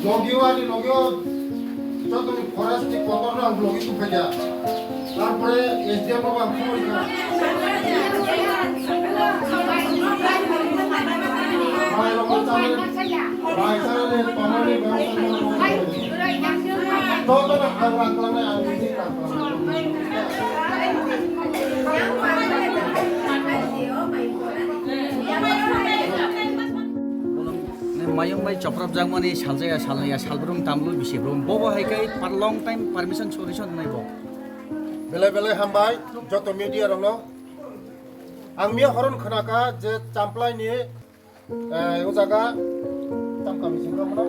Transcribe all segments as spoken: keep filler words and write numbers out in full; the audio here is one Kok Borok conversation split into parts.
Logio ani logio joto forest ni kotor no ang logi tu phaja. Tarpore S D M no ang phone kha. Bai rok channel, bai channel ni pamani bang. Joto no ang rang klang ang ni rang klang. Mayung bai choprap jakmani saljaya salnaya salbrum tamlui bisi brum bobo hai kai par long time permission solution nai bo. Belai belai hambai joto media rokno. Ang miya horon khwnaka je Champlai ni, eh, o jaga tam kami sing kamo.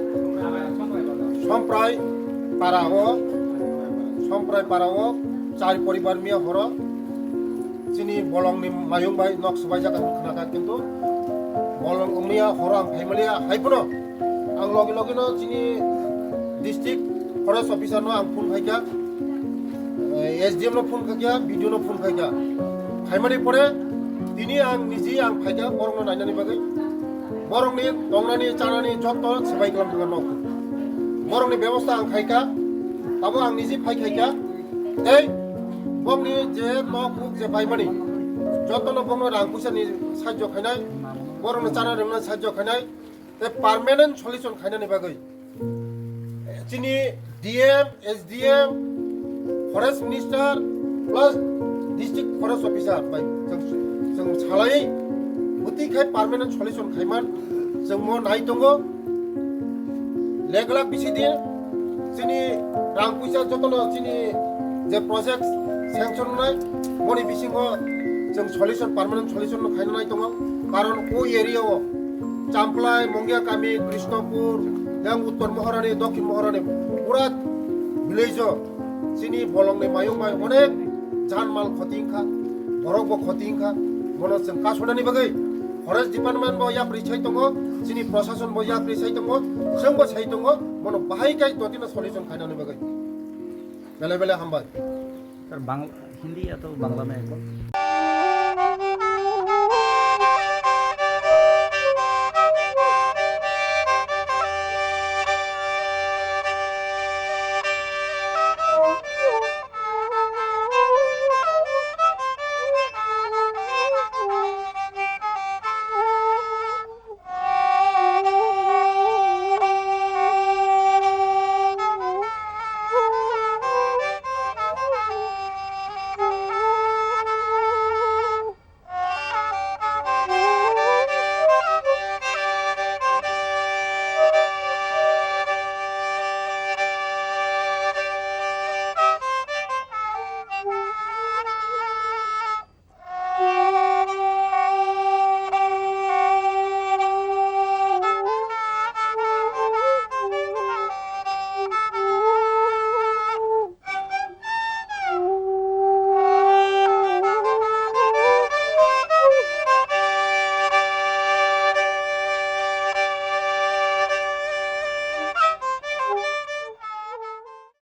Somprai para o, Somprai para o char poribar miya horo chini bolong ni mayung bai nok subai jaga khwnaka, kintu bolong miya horo ang phaimaliya hai phano ang logi logi no chini district forest officer no ang phone khaikha, eh, S D M no phone khaikha, B D O no phone khaikha. Khaimani pore tini ang niji ang phaikha borok no nainani bagwi. Borok ni tongnani chanani jotto sebai kalam thangkha nok. Borok ni bebosta ang khaikha, tabo ang niji phai khaikha. Tei bokni je nok huk je baimani jotto no bokno rang puisa ni sajjo khainai, borok no chana rwngna sajjo khainai. Tei permanent solution khainani bagwi chini D M, S D M, Forest Minister plus District Forest Officer bai chwng, chwng salai bwtwi khai permanent solution khaiman chwng mo nai tongo. Leglak bisi di chini rang puisa jotono chini je project sanction nai moni bisingo chwng solution, permanent solution no khaina nai tongo, karon o area o Champlai, Mongia Kami, Krishnapur, yang Uttor Mohorani, Dokhin Mohorani, pura village o chini bolong ni mayung bai onek janmal khoti wngkha, borok bo khoti wngkha, mono chwng kasunani bagwi forest department bo yapri sai tongo, chini prosason bo yapri sai tongo, chwng bo sai tongo, mono bahai kai totino solution khainani bagwi. Belai belai hambai. Sir, Bang-, Hindi ya to Bangla mein hai?